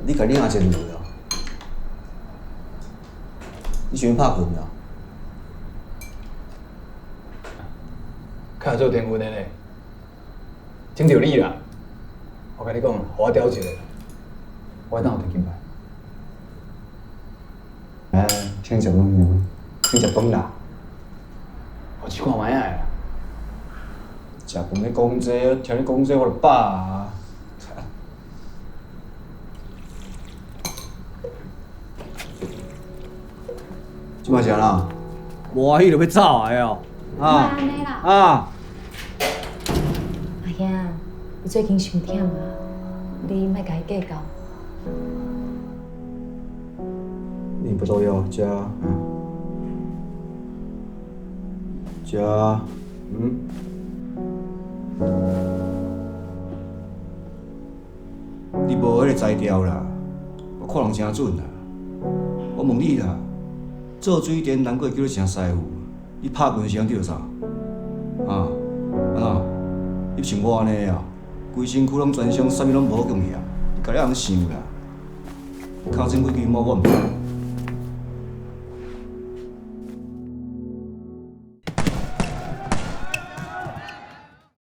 你共領一下落啊！你想欲拍拳啊？較做天分的呢，請著你啦！我共你講，予我屌一下，我會當有摕金牌。來，先食飯，先食飯啦。我試看覓仔啦。食飯咧講這，聽你講這我就飽啊！這擺是按怎？無歡喜就欲走的哦？啊啊！阿兄，你最近傷忝啊，你莫共伊計較。你不都要食？食，嗯。你無彼个才調啦，我看人誠準啦。我問你啦，做水電人閣會叫你成師傅，你拍拳時通著啥？啊？按怎？你像我按呢啊？規身軀攏全傷，啥物攏無用去啊！你家己通想啦。尻川幾支毛我毋知。